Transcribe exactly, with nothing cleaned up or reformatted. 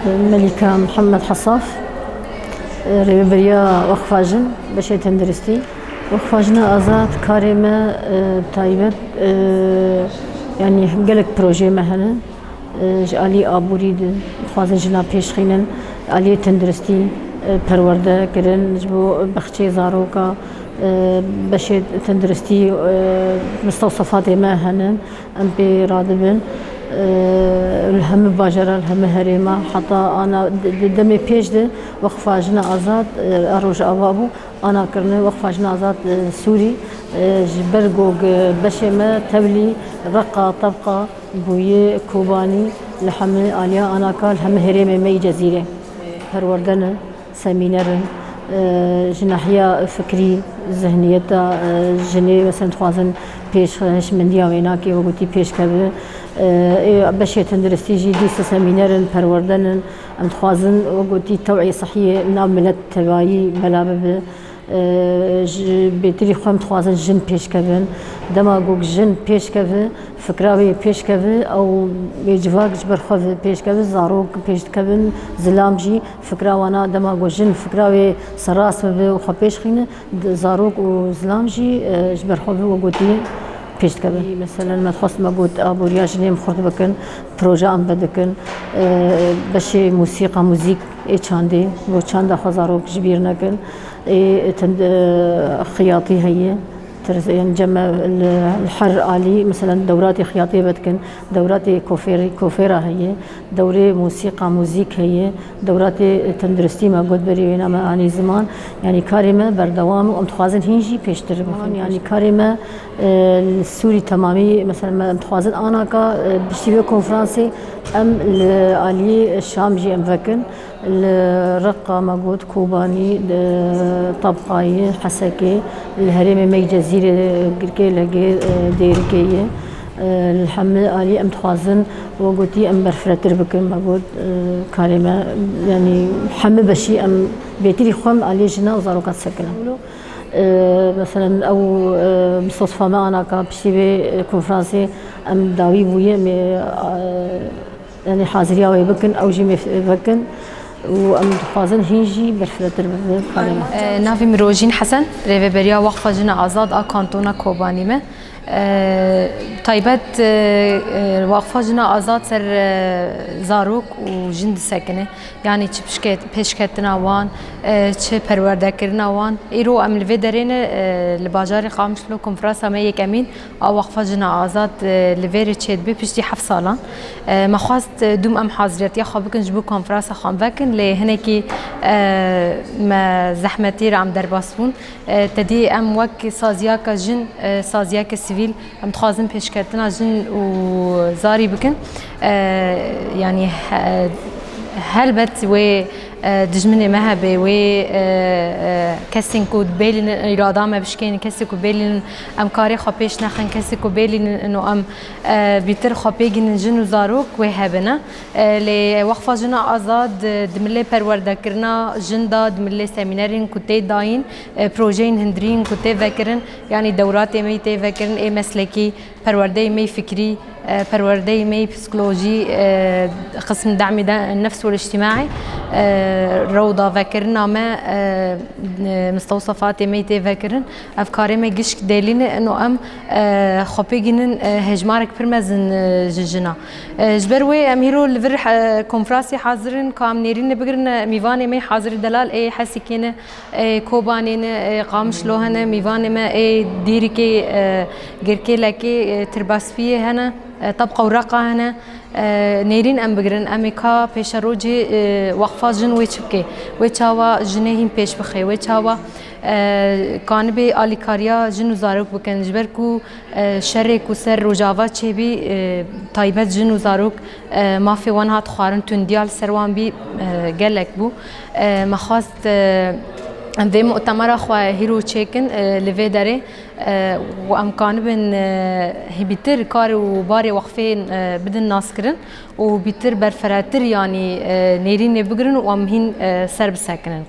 Melîka Mihemed Hesaf, rêveberiya Weqfa Jin, beşê tenduristî. Weqfa Jina Azad karê me, e, taybet, e, yanî gelek projeyê me hene. E, ji alî aborî de dixwazin jina pêş xînin, aliyê tenduristî, e, perwerde kirin, ji bo bexçê zaroka, e, beşê tenduristî, e, mistewsefatê me hene. Em pê radibin, e, li hemî bajara, li hemî herêma, heta ana di, di demê pêş de Weqfa Jina Azad, e, a Rojava bû, ana kirine Weqfa Jina Azad, e, Sûrî, e, ji ber ku beşê me tevlî Reqa, Tebqa, Bûyê, Kobanî, li hemî aliya anaka, li hemî herêmê me yî Cezîrê perwerde ne. Semîner in, e, ji nahiya fikrî, zihniyeta, e, jinê, mesela dixwazin pêş hişmendiya wênakê, we gotî pêşkeve. E, ê, beşê tenduristî jî dîsa semîner in, perwerde nin. Em dixwazin, we gotî, tew'î sihiyê nav milet tevayî bela bibe. E, ji bêtirî xwe em dixwazin jin pêşkevin. Dema ku jin pêşkeve, fikra wê pêşkeve, ew wê civak ji ber xwe ve pêşkeve, zarok pêş dikevin, zilam jî. Fikra wana dema ku jin fikra wê serast bibe û xwe pêş xîne, di zarok û zilam jî, e, ji ber xwe ve we gotî pêş dikevin. Meselen, me dixwest me got aboriya jinê em xurt bikin, proje em vedikin, e, beşê musîqa, muzîk ê çandê, bo çanda xwe zarok ji bîr nekin. Ê, tend-, e, xiyatî heye. Tir-, yani cem me li, li her alî, mesela dewratê xiyatê vedikin, dewratê kofêrî, kofêra heye. Dewrê musîqa, muzîk heye, dewratê tenduristî me got berî wêna me anî ziman. Yanî karê me berdewam û em dixwazin hîn jî pêştir bixin. Yanî karê me, e, li Sûrî temamî, mesela me em dixwazin anaka, e, piştî vê konferansê em li alî Şam jî em vekin. Li Reqa me got, Kobanî, li Tabqayê, Hesekê, li herêmê me yî Cezîrê, Girkê, Legê, e, Dêrikê ye. E, li hemî alî em dixwazin, we gotî em berfiretir bikin, me got, e, karê me, yanî hemî beşî em bêtirî xwe em aliyê jina û zaroka disekinin. E, meselen ew, e, mistewsefa me anaka piştî vê, e, konferansê em dawî bûye, em ê, e, yanî haziriya wê bikin, ew jî mê vekin û em dixwazin hîn jî berfiretir bibe karê me. E, navê min Rojîn Hesen, rêveberiya Weqfa Jina Azad a Kantona Kobanî me. E, taybet, e, e, Weqfa Jina Azad ser, e, zarok û jin disekine. Yanî çi pişke-, pêşketina wan, e, çi perwerdekirina wan. Îro em li vê derê ne, e, li bajarê Qamişlo konferansa me yekemîn a Weqfa Jina Azad, e, li vêrê çêdibe piştî heft salan. E, me xwest, e, dûm em haziriyetiya xwe bikin ji bo konferansa xwe em vekin, lê hinekî, e, me zehmetî re em derbas bûn. E, tedî em wek saziyaka jin, e, saziyeke sivîl, em dixwazin pêşketina jin û zarî bikin. E, yanî he-, helbet wê, e, dijminê me hebe, wê, e, e, kesên ku bêlînin îrada me bişkênin, kesê ku bêlînin em karê xwe pêş nexin, kesê ku bêlînin ino em, e, bîtir xwe pêgînin jin û zarok wê hebine. E, lê Weqfa Jina Azad, e, di milê perwerdekirina jin de, di milê semînerên ku tê dayîn, e, projeyên hundirîn ku tê vekirin, yanî dewratê me yî tê vekirin, ê meslekî, perwerdeyê me yî fikrî, e, perwerdeyê me yî psîkolojî, e, qism demî de nefs û îctimaî, e, rewda vekirina me, e, e, mistewsefatê me yî tê vekirin. Ev karê me gişk dêlîne, ino em, e, xwe pêgînin, e, hejmarek pir mezin, e, ji jina. E, ji ber wê em hîro li vir, e, konferansê hazir in, ka em nêrînê bigirin, e, mîvanê me hazir, delal ê Hesikê ne, ê Kobanê ne, ê Qamişlo hene, mîvanê me ê Dîrikê, e, Girkê Lekê, e, Tirbaspiyê hene, e, Tabqa û Reqa hene. E, nêrîn em bigirin, em ê ka pêşerojê, e, Weqfa Jin wê çi bike? Wê çawa jinê hîn pêş bixe? Wê çawa, e, kanibê alîkariya jin û zarok bikin? Ji ber ku, e, şerê ku ser Rojava çêbî, e, taybet jin û zarok, e, mafê wan hat xwarin, tundiya li ser wan bî, e, gelek bû. E, me xwest, e, em vê mutemera xwe hîro çêkin, e, li vê derê, e, û em kanibin, e, hîbîtir kar û barê wexfê, e, bidin naskirin û bîtir berfiretir, yanî, e, nêrînê bigirin û em hîn, e, ser bisekinin.